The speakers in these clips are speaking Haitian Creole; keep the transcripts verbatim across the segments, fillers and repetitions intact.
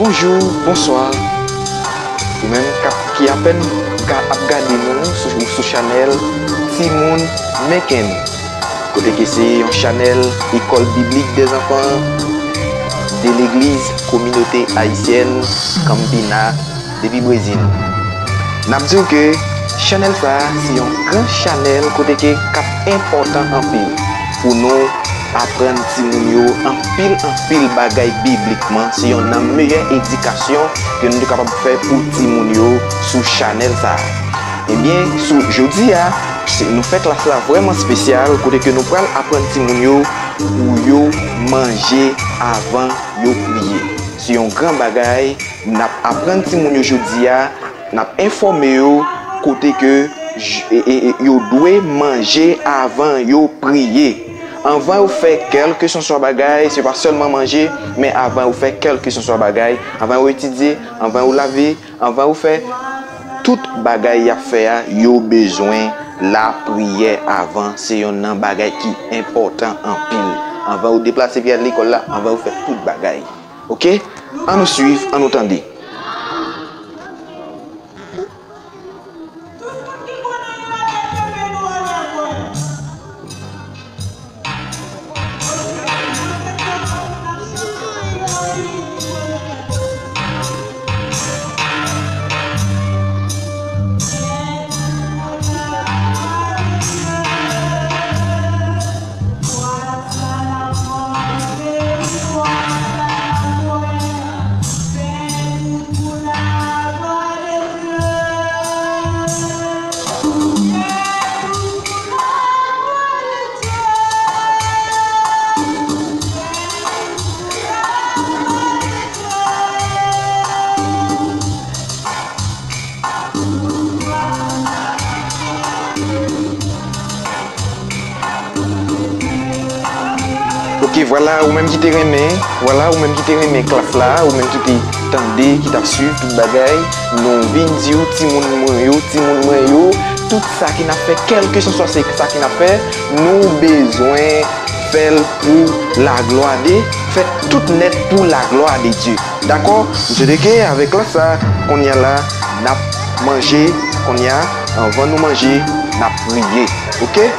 Bonjou, bonswa. Ou menm k ap, ki apèn ka ap gade nou sou, sou chanèl Timoun Menken. Kote ke se yon chanèl École Biblique des Enfants de l'Église Communauté Haïtienne Campina depi Brezil. N ap di w ke chanèl sa a se yon gran chanèl kote ke k ap enpòtan anpil pou nou aprann timoun yo anpil, anpil bagay biblikman. Se yonn nan meyè edikasyon ke nou te kapab fè pou timoun yo sou chanèl sa a. Ebyen, sou jodi a, se, nou fè klas la vrèman espesyal, kote ke nou pral aprann timoun yo pou yo manje avan yo priye. Se yon gran bagay, n ap aprann timoun yo jodi a, n ap enfòme yo kote ke j-, e, e, e, yo dwe manje avan yo priye. Anvan yo fè kèlkesonswa bagay, se pa sèlman manje, men avan yo fè kèlkesonswa bagay, anvan yo etidye, anvan yo lave, anvan yo fè tout bagay y ap fè a, yo bezwen lapriyè avan. Se yonn nan bagay ki enpòtan anpil. Anvan yo deplase pou y al lekòl la, anvan yo fè tout bagay. Oke? An nou swiv, an nou tande. Oke, vwala, ou menm ki te renmen, vwala, ou menm ki te renmen klas la, ou menm ki te tande, ki t ap swiv tout bagay, nou vin di w, timoun mwen yo, timoun mwen yo, tout sa ke n ap fè, kèlkesonswa se sa ke n ap fè, nou bezwen fè l pou laglwa de, fè tout nèt pou laglwa de Dye. Dakò? M swete ke avèk klas sa, kounye a la, n ap manje, kounye a, anvan nou manje, n ap priye. Oke?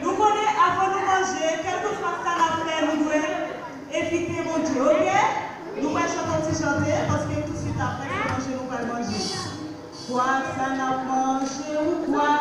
Nou konnen avan nou manje, kèlkeswa sa n ap fè, nou dwe envite Bondye, oke? Nou pral chante yon ti chante, paske tousuit apre, se manje nou pral manje. Kwa sa n ap manje ou kwa